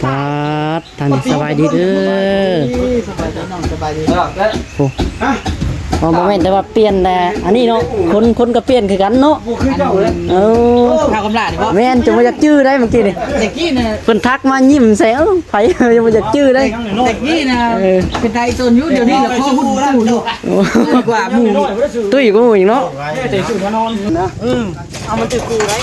ປາດ ທາງນີ້ສະບາຍດີເດີ. ສະບາຍດີນ້ອງ ສະບາຍດີ. ໂອ້ ບໍ່ ບໍ່ແມ່ນແຕ່ວ່າປ່ຽນແຕ່ອັນນີ້ເນາະ ຄົນ ຄົນກໍປ່ຽນຄືກັນເນາະ. ເອີ ເຮົາກຳລານີ້ບໍ່ ແມ່ນ ຈົນບໍ່ຢາກຈື່ໄດ້ເມື່ອກີ້ນີ້. ແຕ່ກີ້ນະ ເພິ່ນທັກມາຍິ້ມໃສ່ ເອີ ໃຜ ຍັງບໍ່ຢາກຈື່ໄດ້. ແຕ່ກີ້ນະ ເອີ ເປັນໄດ້ຕົນຢູ່ ດຽວນີ້ລະຂໍຫຸ້ນ ໂອ້ ກວ່າໝູ່ ຕຸ້ຍກວ່າໝູ່ອີກເນາະ. ເອີ ເອົາມັນຖືກຄູ່ໄດ້.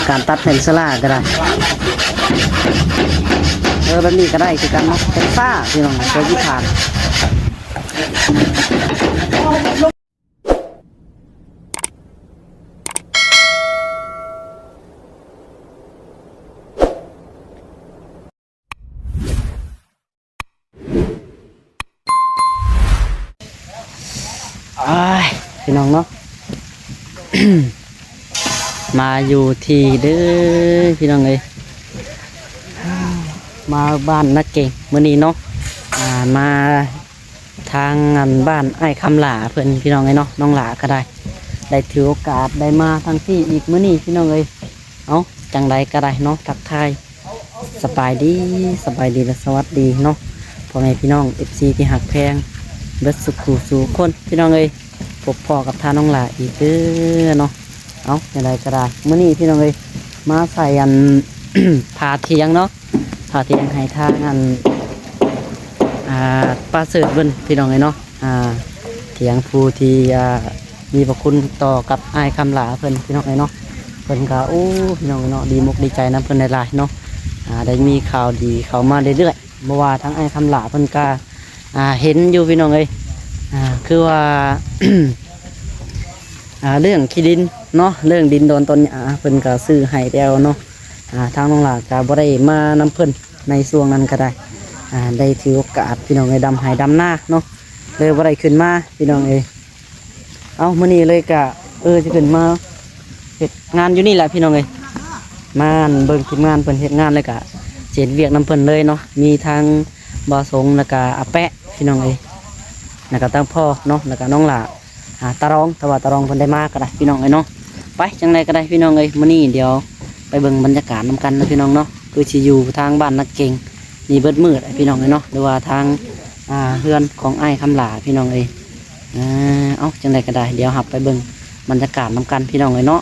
ການຕັດແຜ່ນສະຫຼາກກໍໄດ້ ເອີ ແບບນີ້ກໍໄດ້ຄືກັນເນາະ. ແຜ່ນຟ້າ ພີ່ນ້ອງ ເພື່ອທີ່ຜ່ານ. ອ້າຍ ພີ່ນ້ອງເນາະ ມາຢູ່ທີ່ເດີ ພີ່ນ້ອງເອີຍ ມາບ້ານນາເກັງມື້ນີ້ເນາະ ອ່າ ມາທາງອັນບ້ານອ້າຍຄຳຫຼ້າເພິ່ນ ພີ່ນ້ອງເອີຍເນາະ. ນ້ອງຫຼ້າກໍໄດ້ ໄດ້ຖືໂອກາດໄດ້ມາທາງທີ່ອີກມື້ນີ້ ພີ່ນ້ອງເອີຍ. ເອົ້າ ຈັ່ງໃດກໍໄດ້ເນາະ ທັກທາຍ ສະບາຍດີ ສະບາຍດີ ແລະ ສະຫວັດດີເນາະ ພໍ່ແມ່ພີ່ນ້ອງ ເອັຟຊີ ທີ່ຮັກແພງເບິດສູ່ຄູ່ສູ່ຄົນ ພີ່ນ້ອງເອີຍ. ພົບພໍ້ກັບທ່ານນ້ອງຫຼ້າອີກເດີເນາະ. ເອົ້າ ຈັ່ງໃດກໍໄດ້ ມື້ນີ້ພີ່ນ້ອງເອີຍ ມາໃສ່ອັນ ຜ້າຖຽງເນາະ ຜ້າຖຽງໃຫ້ທາງອັນ ອ່າ ປ້າເສີດເພິ່ນ ພີ່ນ້ອງເອີຍເນາະ. ອ່າ ຖຽງຜູ້ທີ່ ອ່າ ມີພະຄຸນຕໍ່ກັບອ້າຍຄຳຫຼ້າເພິ່ນ ພີ່ນ້ອງເອີຍເນາະ. ເພິ່ນກໍ ໂອ້ ພີ່ນ້ອງເນາະ ດີມົກດີໃຈນຳເພິ່ນຫຼາຍໆເນາະ ອ່າ ໄດ້ມີຂ່າວດີເຂົ້າມາເລື້ອຍໆ. ບໍ່ວ່າທາງອ້າຍຄຳຫຼ້າເພິ່ນກໍ ອ່າ ເຫັນຢູ່ ພີ່ນ້ອງເອີຍ ອ່າ ຄືວ່າ ອ່າ ເລື່ອງທີ່ດິນເນາະ ເລື່ອງດິນດອນຕອນຫຍ້າ ເພິ່ນກໍຊື້ໃຫ້ແລ້ວເນາະ. ອ່າ ທາງນ້ອງຫຼ້າກໍບໍ່ໄດ້ມານຳເພິ່ນໃນຊ່ວງນັ້ນກໍໄດ້ ອ່າ ໄດ້ຖືໂອກາດ ພີ່ນ້ອງເອີຍ ດຳໄຮ່ດຳນາເນາະ ເລີຍບໍ່ໄດ້ຂຶ້ນມາ ພີ່ນ້ອງເອີຍ. ເອົ້າ ມື້ນີ້ເລີຍກະ ເອີ ຊິຂຶ້ນມາເຮັດງານຢູ່ນີ້ແຫຼະ ພີ່ນ້ອງເອີຍ ມາເບິ່ງທີມງານເພິ່ນເຮັດງານ ແລ້ວກະຊິເຮັດວຽກນຳເພິ່ນເລີຍເນາະ. ມີທັງບ່າວສົງ ແລ້ວກະອາແປະ ພີ່ນ້ອງເອີຍ ແລ້ວກະທັງພໍ່ເນາະ ແລ້ວກະນ້ອງຫຼ້າ ອ່າ ຕາລອງ ຖ້າວ່າຕາລອງເພິ່ນໄດ້ມາກໍໄດ້ ພີ່ນ້ອງເອີຍເນາະ. ໄປ ຈັ່ງໃດກໍໄດ້ ພີ່ນ້ອງເອີຍ ມື້ນີ້ດຽວໄປເບິ່ງບັນຍາກາດນຳກັນເນາະ ພີ່ນ້ອງເນາະ. ຄືຊິຢູ່ທາງບ້ານນາເກັງນີ້ເບິດມື້ແຫຼະ ພີ່ນ້ອງເອີຍເນາະ ຫຼືວ່າທາງ ອ່າ ເຮືອນຂອງອ້າຍຄຳຫຼ້າ ພີ່ນ້ອງເອີຍ. ອ່າ ເອົ້າ ຈັ່ງໃດກໍໄດ້ ດຽວຮັບໄປເບິ່ງບັນຍາກາດນຳກັນ ພີ່ນ້ອງເອີຍເນາະ.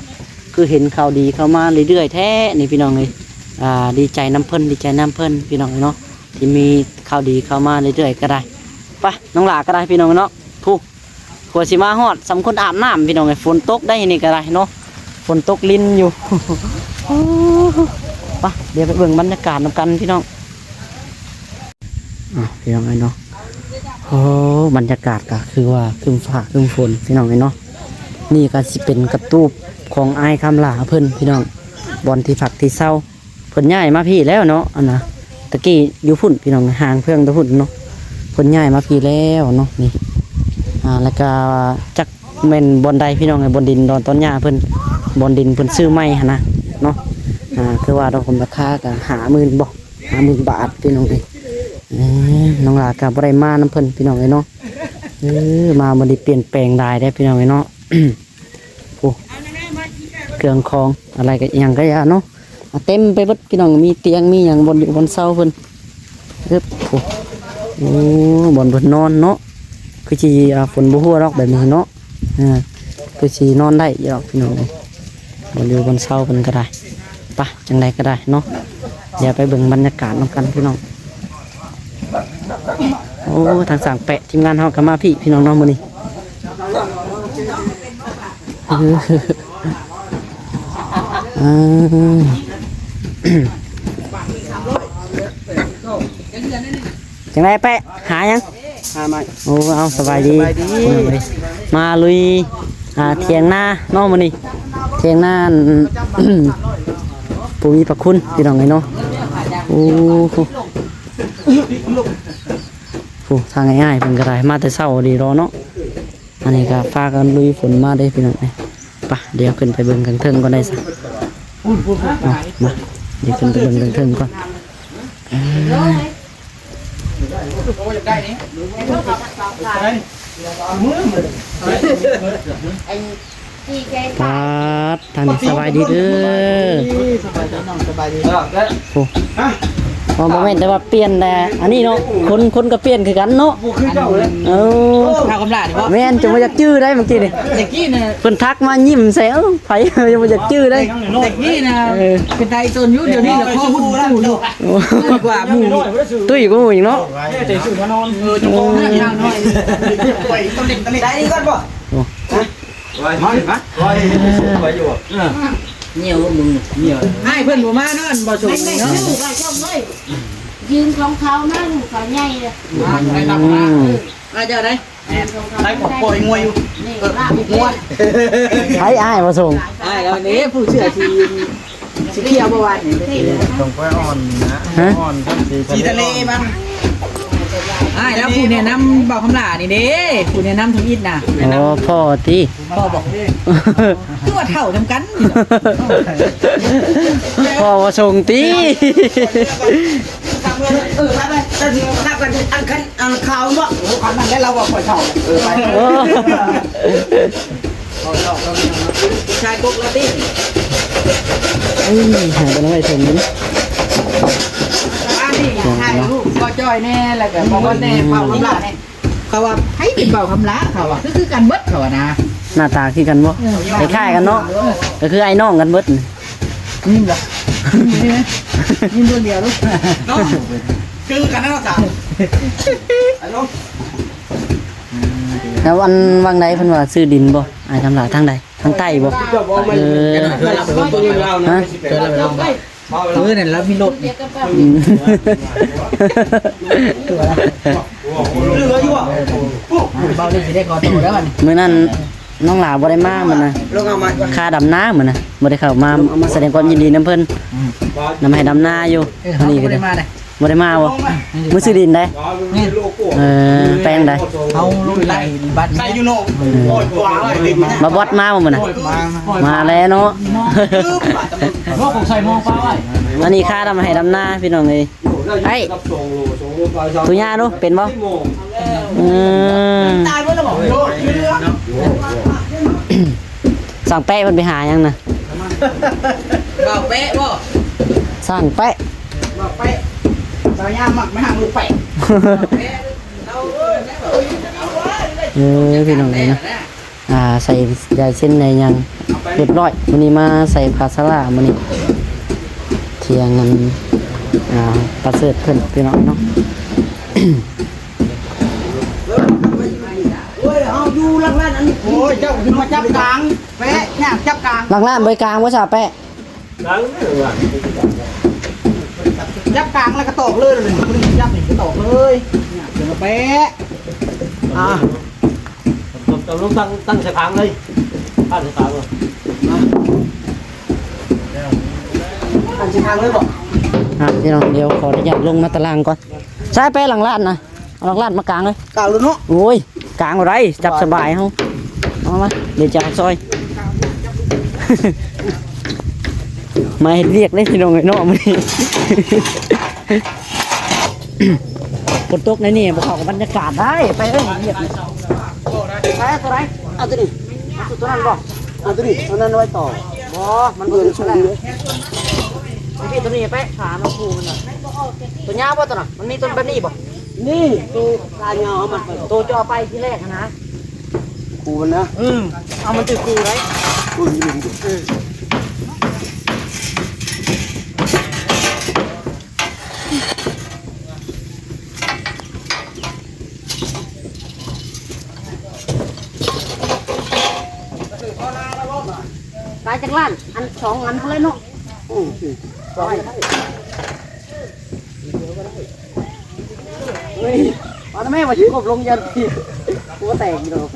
ຄືເຫັນຂ່າວດີເຂົ້າມາເລື້ອຍໆແທ້ນີ້ ພີ່ນ້ອງເອີຍ ອ່າ ດີໃຈນຳເພິ່ນ ດີໃຈນຳເພິ່ນ ພີ່ນ້ອງເອີຍເນາະ ທີ່ມີຂ່າວດີເຂົ້າມາເລື້ອຍໆກໍໄດ້. ໄປ ນ້ອງຫຼ້າກໍໄດ້ ພີ່ນ້ອງເນາະ. ຜູ້ ກວ່າຊິມາຮອດ ສ່ຳຄົນອາບນ້ຳ ພີ່ນ້ອງເອີຍ. ຝົນຕົກໄດ໋ນີ້ກໍໄດ້ເນາະ ຝົນຕົກລິນຢູ່. ໄປ ດຽວໄປເບິ່ງບັນຍາກາດນຳກັນ ພີ່ນ້ອງ. ອ້າວ ພີ່ນ້ອງເອີຍເນາະ ໂອ້ ບັນຍາກາດກໍຄືວ່າຄຶ້ມຟ້າຄຶ້ມຝົນ ພີ່ນ້ອງເອີຍເນາະ. ນີ້ກໍຊິເປັນກະຕູບຂອງອ້າຍຄຳຫຼ້າເພິ່ນ ພີ່ນ້ອງ ບ່ອນທີ່ພັກທີ່ເຊົາ. ເພິ່ນຍ້າຍມາພີ້ແລ້ວເນາະ ອັນນະ ຕະກີ້ຢູ່ພຸ້ນ ພີ່ນ້ອງ ຫ້າງເພິ່ງແຕ່ພຸ້ນເນາະ. ເພິ່ນຍ້າຍມາພີ້ແລ້ວເນາະ ນີ້ ອ່າ ແລ້ວກໍຈັກແມ່ນບ່ອນໃດ ພີ່ນ້ອງເອີຍ ບ່ອນດິນດອນຕອນຫຍ້າເພິ່ນ ບ່ອນດິນເພິ່ນຊື້ໃໝ່ຫັ້ນນະເນາະ. ອ່າ ຄືວ່າດອກຄຳລາຄາກໍຫ້າໝື່ນບໍ່ ຫ້າໝື່ນບາດ ພີ່ນ້ອງເອີຍ. ເອີ ນ້ອງຫຼ້າກໍບໍ່ໄດ້ມານຳເພິ່ນ ພີ່ນ້ອງເອີຍເນາະ. ເອີ ມາມື້ນີ້ປ່ຽນແປງຫຼາຍເດ້ ພີ່ນ້ອງເອີຍເນາະ. ໂອ້ ເຄື່ອງຂອງອະໄລກໍຫຍັງກໍຢ່າເນາະ ເຕັມໄປເບິດ ພີ່ນ້ອງ. ມີຕຽງມີຫຍັງ ບ່ອນຢູ່ບ່ອນເຊົາເພິ່ນ ເອີບ ໂອ້ ໂອ້ ບ່ອນເພິ່ນນອນເນາະ. ຄືຊິ ອ່າ ຝົນບໍ່ຫົວດອກແບບນີ້ເນາະ. ອ່າ ຄືຊິນອນໄດ້ຢູ່ດອກ ພີ່ນ້ອງ ບ່ອນຢູ່ບ່ອນເຊົາເພິ່ນກໍໄດ້. ໄປ ຈັ່ງໃດກໍໄດ້ເນາະ ດຽວໄປເບິ່ງບັນຍາກາດນຳກັນ ພີ່ນ້ອງ. ໂອ້ ທາງຊ່າງແປະ ທີມງານເຮົາກໍມາພີ້ ພີ່ນ້ອງເນາະ ມື້ນີ້. ເອີ ຈັ່ງໃດແປະ ຫາຫຍັງ? ຫາໄມ້. ໂອ້ ເອົາ ສະບາຍດີ ສະບາຍດີ. ມາລຸຍ ອ່າ ຖຽງນາເນາະມື້ນີ້ ຖຽງນາ ອັນ ຜູ້ມີພະຄຸນ ພີ່ນ້ອງເອີຍເນາະ. ໂອ້ ໂອ້ ທາງອ້າຍໆເພິ່ນກໍໄດ້ມາແຕ່ເຊົ້າດີເນາະ. ອັນນີ້ກໍພາກັນລຸຍຝົນມາເດ້ ພີ່ນ້ອງເອີຍ. ປະ ດຽວຂຶ້ນໄປເບິ່ງຂ້າງເທິງກ່ອນໄດ້ຊະ. ເອົາ ມາ ດຽວຂຶ້ນໄປເບິ່ງເທິງໆກ່ອນ. ປາດ ທາງນີ້ສະບາຍດີເດີ. ໂອ້ ບໍ່ແມ່ນແຕ່ວ່າປ່ຽນແຕ່ອັນນີ້ເນາະ ຄົນ ຄົນກໍປ່ຽນຄືກັນເນາະ. ເອີ ເອົາຄຳຫຼ້ານີ້ບໍ່ ແມ່ນ ຈົນບໍ່ຢາກຈື່ໄດ໋ເມື່ອກີ້ນີ້. ແຕ່ກີ້ນະ ເພິ່ນທັກມາຍິ້ມໃສ່ ເອີ ໃຜ ຍັງບໍ່ຢາກຈື່ໄດ໋. ແຕ່ກີ້ນະ ເອີ ເປັນຕາອີ່ຕົນຢູ່ ດຽວນີ້ລະຂໍຫຸ້ນຕູ້ຢູ່ ໂອ້ ກວ່າໝູ່ ຕຸ້ຍກວ່າໝູ່ອີກເນາະ. ເອີ ເຈົ້າຂອງຮ້ານເຮົານ້ອຍ ໄດ້ກ່ອນບໍ່? ໂອ້ ມາ ມາ ໄປຢູ່ບໍ່? ເອີ ໜຽວມຶງ ໜຽວ. ອ້າຍເພິ່ນບໍ່ມາເນາະ ບໍ່ສົ່ງເນາະ. ຢືມຂອງເຂົາມາ ລູກເຂົາໃຫຍ່ເລີຍ. ອືມ ອາ ເຈົ້າໃດ? ແມ່ນ ໃຊ້ຂອງປ່ອຍງົວຢູ່. ນີ້ ເອີ ລາບງົວ. ໃຜອ້າຍບໍ່ສົ່ງ? ອ້າຍລາວນີ້ ຜູ້ເສື້ອສີ ສີຂຽວບໍ່ຫວານນີ້ ສົ່ງໄປອ່ອນນະ. ຮະ? ອ່ອນ ສີ ສີທະເລມັນ. ອ້າຍລາວຜູ້ແນະນຳບ່າວຄຳຫຼ້ານີ້ເດ້ ຜູ້ແນະນຳທຳອິດນະ. ອໍ ພໍ່ຕິ ພໍ່ບໍ? ຄືວ່າເຖົ້ານຳກັນ. ພໍ່ບໍ່ສົ່ງຕິ? ເອີ ໄປ ໄປ ໄປ ອັນຄັນ ອັນຂາວເນາະ. ໂອ້ ຄັນນັ້ນແຫຼະ ລາວວ່າຂ້ອຍເຖົ້າ. ເອີ ໄປ ໂອ້ ເອົາດອກລາວນີ້ເນາະ ຜູ້ຊາຍກົກລາວຕິ. ເອີ ຫາກັນໄວ້ເຖິງນີ້ ອັນນີ້ຖ່າຍຮູບບໍ່ຈ່ອຍແດ່ ແລ້ວກໍບໍ່ຮອດແດ່ ເວົ້າຄຳຫຼ້າແດ່. ເຂົາວ່າໃຜເປັນບ່າວຄຳຫຼ້າ ເຂົາວ່າ ຄື ຄືກັນເບິດ ເຂົາວ່ານະ. ໜ້າຕາຄືກັນບໍ່? ເອີ ຄ້າຍໆກັນເນາະ. ເອີ ກໍຄືອ້າຍນ້ອງກັນເບິດ. ຍິ້ມລະ ຍິ້ມເບິ່ງດຽວລູກ ເນາະ ຄືກັນເນາະສາວ. ແລ້ວອັນຫວ່າງໃດເພິ່ນວ່າຊື້ດິນບໍ່ ອ້າຍຄຳຫຼ້າ? ທາງໃດ? ທາງໃຕ້ບໍ່? ເອີ ຮະ? ເອີ ນັ້ນລາວມີລົດ. ອືມ ເວົ້າເລື່ອງຊິໄດ້ຂໍໂທດເດີ. ມື້ນັ້ນນ້ອງຫຼາບໍ່ໄດ້ມາມື້ນະ ຄ່າດຳນາມື້ນະ ບໍ່ໄດ້ເຂົ້າມາສະແດງຄວາມຍິນດີນຳເພິ່ນ. ອືມ ນຳໃຫ້ດຳນາຢູ່. ເອີ ມື້ນີ້ກໍໄດ້ ບໍ່ໄດ້ມາບໍ່? ມື້ຊື້ດິນໃດ? ແມ່ນ ເອີ ແປງໃດ? ເຮົາລົງໄປບ້ານ ໃສ່ຢູ່ເນາະ. ເອີ ບໍ່ບອດມາບໍ່ມື້ນະ? ມາ ມາແລ້ວເນາະ. ອັນນີ້ຄ່າດຳໄຮ່ດຳນາພີ່ນ້ອງເອີຍ. ໄອ້ ທຸຍາດູ ເປັນບໍ່? ອືມ ຊ່າງແປະເພິ່ນໄປຫາຫຍັງນະ? ບ່າວແປະບໍ່? ຊ່າງແປະ ບ່າວແປະ ສາວຍາມັກມາຫາລູກແປະ. ເອີ ພີ່ນ້ອງເອີຍເນາະ. ອ່າ ໃສ່ລາຍເຊັນລາຍຫຍັງຮຽບຮ້ອຍ. ມື້ນີ້ມາໃສ່ຜ້າສາລາ ມື້ນີ້ ທຽງອັນ ອ່າ ປະເສີດເພິ່ນ ພີ່ນ້ອງເນາະ. ໂອ້ຍ ເຮົາຢູ່ຫຼັງຮ້ານອັນນີ້. ໂອ້ຍ ເຈົ້າຂຶ້ນມາຈັບກາງ ແປະ ຍາກຈັບກາງ. ຫຼັງຮ້ານບໍ່ໄດ້ກາງບໍ່ຊະແປະ? ຈັບກາງແລ້ວກໍຕອກເລີຍ. ຈັບນີ້ກໍຕອກເລີຍ. ເອົາແປະ ອ່າ ເຈົ້າລົງຕັ້ງ ຕັ້ງໃສ່ຄາງເລີຍ ຕັ້ງໃສ່ຄາງເລີຍ. ຕັ້ງໃສ່ຄາງເລີຍບໍ່? ອ່າ ພີ່ນ້ອງ ດຽວຂໍອະນຸຍາດລົງມາຕາລ່າງກ່ອນ. ໃຊ້ແປະຫຼັງຮ້ານນະ. ເອົາຫຼັກລ້ານມາກາງເລີຍ. ກາງໂລດເນາະ. ໂອ້ຍ ກາງບໍ່ໄດ້ ຈັບສະບາຍເຮົາ. ເອົາມາ ດຽວຈະເອົາຊອຍ ມາເຮັດວຽກເດ້ພີ່ນ້ອງເອີຍເນາະມື້ນີ້. ຝົນຕົກໃນນີ້ບໍ່ເຂົ້າກັບບັນຍາກາດໄດ໋. ໄປເອີຍ ວຽກ ໄປເອົາຕົວໃດ? ເອົາຕົວນີ້ ເອົາຕົວນັ້ນບໍ່? ເອົາຕົວນີ້ ເອົານັ້ນໄວ້ຕໍ່. ບໍ່ ມັນບໍ່ຖືກ. ເອົາຕົວນີ້ໄປ ຂາມັນຄູ່ມັນນະ. ຕົວຍາວບໍ່ຕົວນັ້ນ? ມັນມີຕົວແບບນີ້ບໍ່? ນີ້ ໂຕຂາຍາວ ເອົາມາ ໂຕເຈົ້າເອົາໄປທີແລກຫັ້ນນະ. ຄູ່ມັນນະ. ອືມ ເອົາມັນຖືກຄູ່ໄດ້. ເອີ ຂາຍຈັກລ້ານ? ອັນສອງອັນພຸ້ນແຫຼະເນາະ. ໂອ້ຍ ເອົານະແມ່ ວ່າຊິກົບລົງຢັນ ຫົວແຕກຢູ່ດອກ. ເ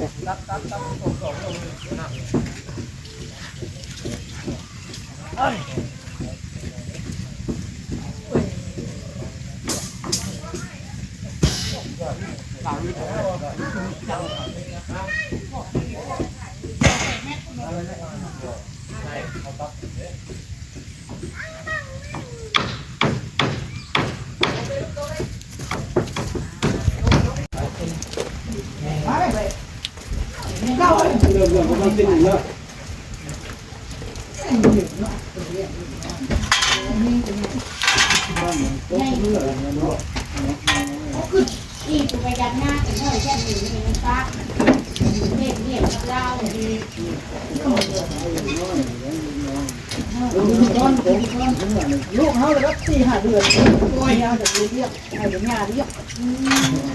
ມັນເປັນຫຍັງເນາະ? ລູກເຮົາລະສິບສີ່ ຫ້າເດືອນ ໂອ້ຍ ເຮົາຈະໄປລຽກ ໃຫ້ເປັນຍາເລີຍ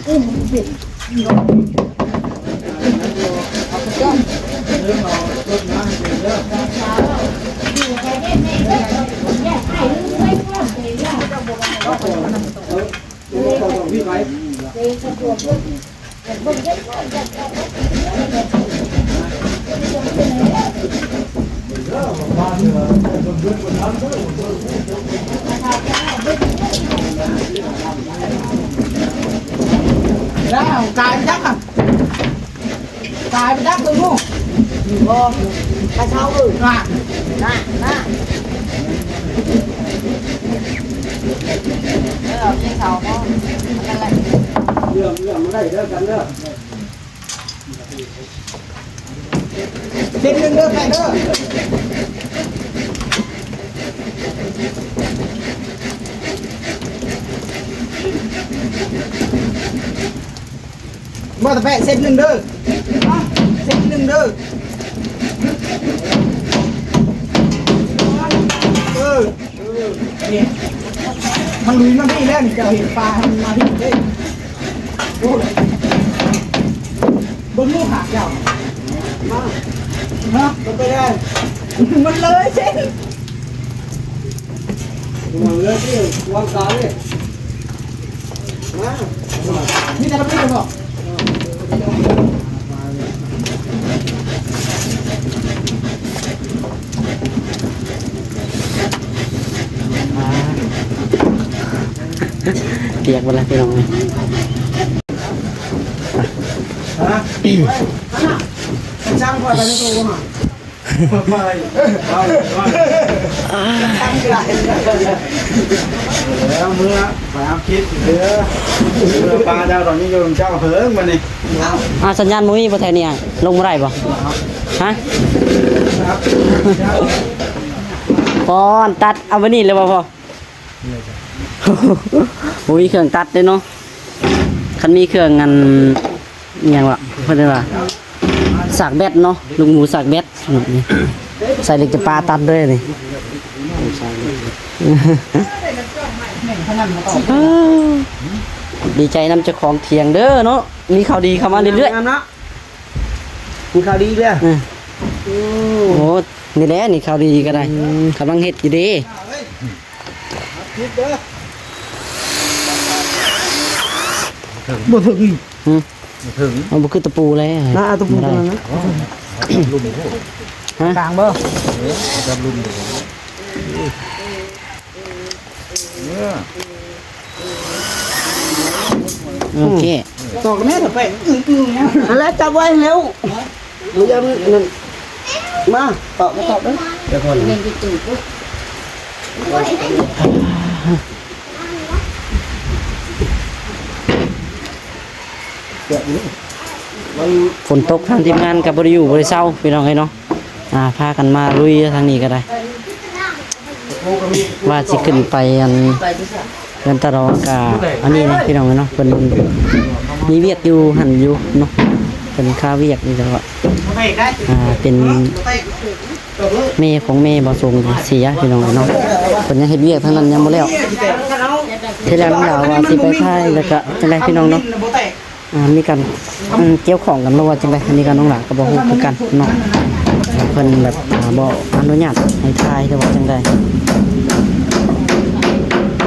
ອືມ ເປັນ ກາຍໄປຈັກຫັ້ນ ກາຍໄປຈັກເບິ່ງດູ ຢູ່ບໍ່ ໄປເຊົາເອີ ນະ ນະ ນະ ເອີ ມີເຊົາບໍ່ ເລື່ອງ ເລື່ອງມາໄດ້ເດີກັນເດີ. ເຊັດໜຶ່ງເດີແປະເດີ ບໍ່ຕະແປະ ເຊັດໜຶ່ງເດີ ເຊັດໜຶ່ງເດີ ເອີ ນີ້ ມັນລຸຍມາພີ້ແລ້ວນີ້ ເຈົ້າເຫັນປາ ມັນມາພີ້ເດ້. ໂອ້ຍ ເບິ່ງລູກຫາເຈົ້າ ມາ ຮະ ມັນໄປໄດ້ ມັນເລີຍເສັ້ນ ມັນເລີຍເສັ້ນ ວາງກາງເລີຍ ມາ ມີແຕ່ລະປີດບໍ່? ປຽກເບິດລະພີ່ນ້ອງເອີຍ ຮະ ໄປ ໄປ ໄປ ໄປ ໄປ ໄປ ເອີ ເມືອ ໄປເອົາຄິດເດີ ເມືອປາເຈົ້າ ຕອນນີ້ຢູ່ນຳເຈົ້າເຫິງບັດນີ້ ອາ ສັນຍານບໍ່ມີບໍ່ແຖວນີ້ ລົງບໍ່ໄດ້ບໍ່? ຮະ ປ້ອນ ຕັດເອົາໄວ້ນີ້ເລີຍບໍ່ພໍ່? ບໍ່ມີເຄື່ອງຕັດເດ້ເນາະ ຄັນມີເຄື່ອງ ອັນ ອີ່ຫຍັງວະ ເພິ່ນເອີ້ນວ່າສາກແບັດເນາະ ລູກໝູສາກແບັດ ໃສ່ເຫຼັກຈະປາຕັດເລີຍນີ້ ດີໃຈນຳເຈົ້າຂອງຖຽງເດີເນາະ ມີຂ່າວດີເຂົ້າມາເລື້ອຍໆ ມີຂ່າວດີອີກແລ້ວ ເອີ ໂອ້ ນີ້ແຫຼະ ນີ້ຂ່າວດີກໍໄດ້ ອືມ ກຳລັງເຮັດຢູ່ເດ້ ບໍ່ເຖິງອີກ ຫຶ ບໍ່ເຖິງ ມັນບໍ່ຄືຕະປູແລ້ວ ນະ ເອົາຕະປູຕົວນັ້ນນະ ຫະ ກາງບໍ່? ເອີ ຈັບລຸ່ມ ໂອເຄ ຕອກແມ່ນໄປ ອືໆ ຫັ້ນແຫຼະ ຈັບໄວ້ແລ້ວ ບໍ່ຢ່ານັ້ນ ມາ ຕອກ ມາຕອກເດີ ດຽວກ່ອນ ຝົນຕົກ ທາງທີມງານກໍບໍ່ໄດ້ຢູ່ບໍ່ໄດ້ເຊົາ ພີ່ນ້ອງເອີຍເນາະ ອ່າ ພາກັນມາລຸຍທາງນີ້ກໍໄດ້ ວ່າຊິຂຶ້ນໄປອັນເຮືອນຕາດອງກະ ອັນນີ້ນະພີ່ນ້ອງເນາະ ເພິ່ນມີວຽກຢູ່ຫັ້ນຢູ່ເນາະ ເພິ່ນຄາວຽກຢູ່ ແຕ່ວ່າ ອ່າ ເປັນແມ່ຂອງແມ່ບໍ່ສົງເສຍ ພີ່ນ້ອງເນາະ ເພິ່ນຍັງເຮັດວຽກທາງນັ້ນຍັງບໍ່ແລ້ວ ທີແລກນ້ອງຫຼ້າວ່າຊິໄປຖ່າຍ ແລ້ວກະຈັ່ງໃດພີ່ນ້ອງເນາະ ອ່າ ມີການ ອືມ ກ່ຽວຂ້ອງກັນບໍ່ວ່າຈັ່ງໃດ ອັນນີ້ກໍນ້ອງຫຼ້າກໍບໍ່ຮູ້ຄືກັນເນາະ ເພິ່ນແບບ ອ່າ ບໍ່ອະນຸຍາດໃຫ້ຖ່າຍ ຫຼືວ່າຈັ່ງໃດ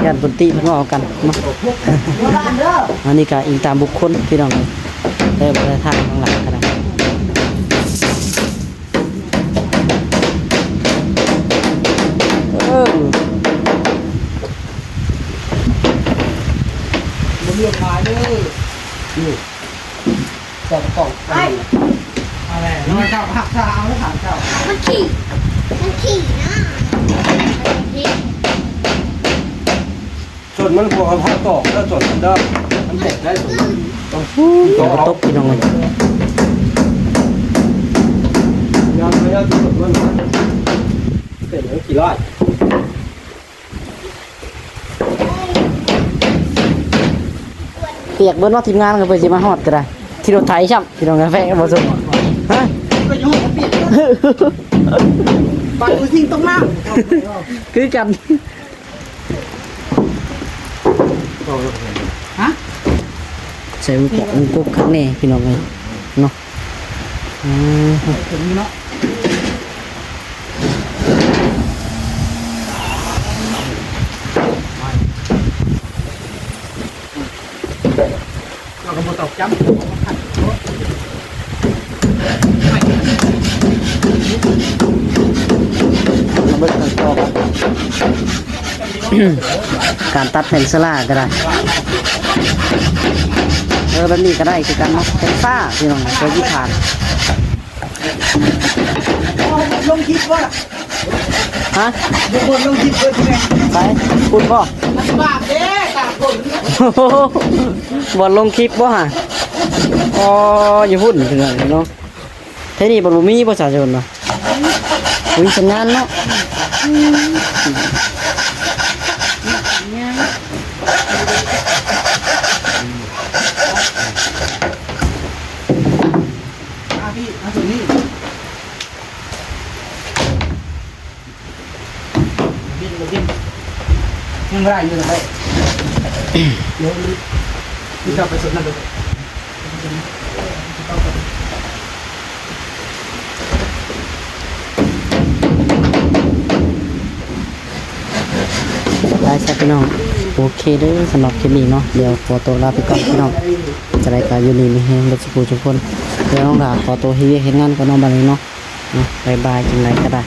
ຢ້ານເພິ່ນຕິເພິ່ນເວົ້າກັນເນາະ ອັນນີ້ກໍອີງຕາມບຸກຄົນພີ່ນ້ອງ ເອີ ບໍ່ໄດ້ຖ່າຍນ້ອງຫຼ້າກໍໄດ້ ເອີ ບໍ່ເລືອກຂາຍເດີ ນີ້ ເຈົ້າກໍຕ້ອງ ເອົາແຫຼະ ເຈົ້າຮັກສາເອົາແລ້ວຖາມເຈົ້າ ມັນຂີ້ ມັນຂີ້ນະ ສົ້ນມັນບໍ່ເອົາເຂົ້າຕອກເດີ ສົ້ນມັນເດີ ມັນແຕກໄດ້ ສົ້ນມັນ ຝົນກໍຕົກ ພີ່ນ້ອງເອີຍ ເອີ ເອີ ເປັນຂີ້ຮ້ອນ ປຽກເບິດເນາະ ທີມງານກໍເພິ່ນຊິມາຮອດກໍໄດ້ ຂີ່ລົດໄຖຊ້ຳ ພີ່ນ້ອງ ກາແຟບໍ່ສຸກ ຮະ ໄປດູສິ່ງຕົກນ້ຳ ຄືກັນ ຮະ ໃສ່ອຸປະອຸກົກຄັກແນ່ ພີ່ນ້ອງເອີຍ ເນາະ. ອືມ ຕົງນີ້ເນາະ ເຮົາກໍບໍ່ຕອກຈຳ ມາເບິ່ງກັນຕໍ່ກັນ ການຕັດແຜ່ນສະຫຼາກໍໄດ້ ເອີ ແບບນີ້ກໍໄດ້ຄືກັນເນາະ ແຜ່ນຟ້າ ພີ່ນ້ອງ ຕົວທີ່ຂາດ ລົງຄລິບບໍ່ລະ? ຮະ? ບໍ່ບໍ່ລົງຄລິບເບີດແມ່ນ ໃສ? ພຸ້ນບໍ່? ມັນບາບເດ້ ຕາຄົນ ບໍ່ລົງຄລິບບໍ່ຫະ? ອໍ ຢູ່ພຸ້ນເນາະ ແຖວນີ້ບໍ່ ບໍ່ມີປະຊາຊົນເນາະ ບໍ່ມີສັນຍານເນາະ ອາ ພີ່ ມາໂຊນີ້ ບິນ ບິນ ຍັງຫຼາຍຢູ່ນະ ໄປ ດຽວ ດຽວເຈົ້າໄປສົດນັ້ນເດີ ໄປຊະພີ່ນ້ອງ ໂອເຄເດີ ສຳລັບຄລິບນີ້ເນາະ ດຽວຂໍຕົວລາໄປກ່ອນພີ່ນ້ອງ ຈັ່ງໃດກໍຢູ່ດີມີແຮງເບິດສູ່ຜູ້ສູ່ຄົນ ດຽວນ້ອງຫຼ້າຂໍຕົວເຮັດວຽກເຮັດງານກ່ອນເນາະ ບັດນີ້ເນາະ ເນາະ ບາຍບາຍ ຈັ່ງໃດກໍໄດ້.